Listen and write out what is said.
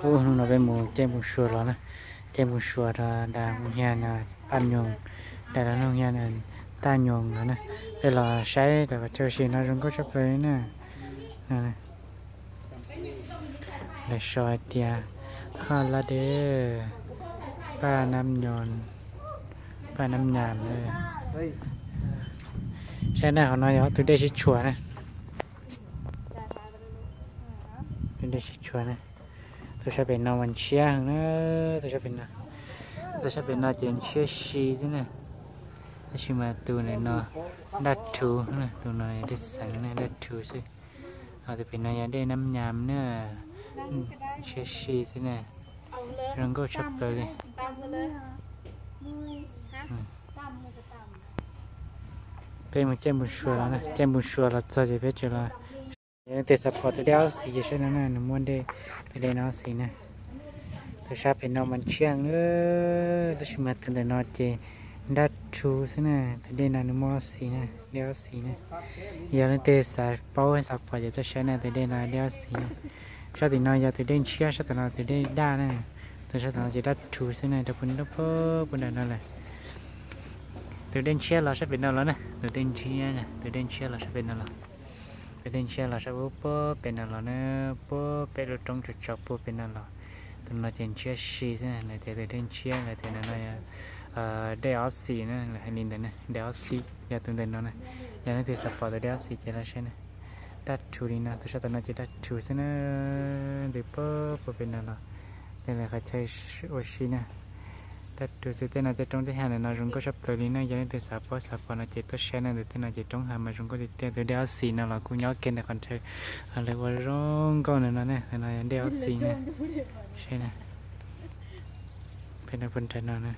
Ub, hnub no peb mus caij npoo sua los na, caij npoo sua rau nram Hia Paj Nyoos, nram lub Hia Taj Nyoos no na. Peb los saib rau qhov chaw ua si no zoo nkauj tshaj plaws li na. Lawv sau hais tias haj laj dej, Paj Nab Nyoos, Paj Nab Nyas. Saib na, qhov no yog tus dej sib tshuam na. Tus dej sib tshuam na. Tus sab pem no mas ntshiab heev na, tus sab pem no, tus sab pem no ces ntshiab si xwb na. Tab sis mas tus ntawm no daj rhuv, tus no dej xeem na, daj rhuv xwb. Ho tus pem no yog dej Nab Nyas na, ntshiab si xwb na, zoo nkauj tshaj plaws li. Peb mus caij npoo sua los na, caij npoo sua los txog ces peb tseem los. Yog leej twg xav pom tus dej ob xis ces saib no na, nws muaj dej, tus dej no ob xis na. Tus sab pem no mas ntshiab heev na, tab sis mas tus ntawm no ces daj rhuv xwb na. Tus dej no nws muaj ob xis na, dej ob xis na. Yog leej twg xav paub xav pom ces tuaj saib na, tus dej no dej ob xis na. Sab tim no yog tus dej ntshiab, sab tim no tus dej daj na. Tus sab tim no ces daj rhuv xwb na, rau puag nram no lawm. Tus dej ntshiab los sab pem no los na, tus dej ntshiab, tus dej ntshiab los sab pem no los. Tus dej ntshiab los sab puag pem no los na, puag pem lub roob tsaus tsaus puag pem no los. Tus no ces ntshiab si xwb, lawv tias tus dej ntshiab, lawv tias no no dej ob xis na, lawv hais li ntawd na, dej ob xis yog tus ntawm no na. Yog leej twg xav pom tus dej ob xis ces los saib na. Daj rhuv li no, tus sab tim no ces daj rhuv xwb na, ntws puag puag pem no los. Tej lawv qhov chaw ua si na. Daj rhuv xwb, tej no tej roob tej hav ntawm no zoo nkauj tshaj plaws li na. Yog leej twg xav paub xav pom no ces tuaj saib na, ntawm tej no ces roob hav mas zoo nkauj tiag tiag. Tus dej ob xis no los kuj nyob kiag ntawm qhov nrhawv, lawv ua zoo nkauj ntawm no na, ntawm no yog dej ob xis na. Saib na, pem no puag nrhawv no na.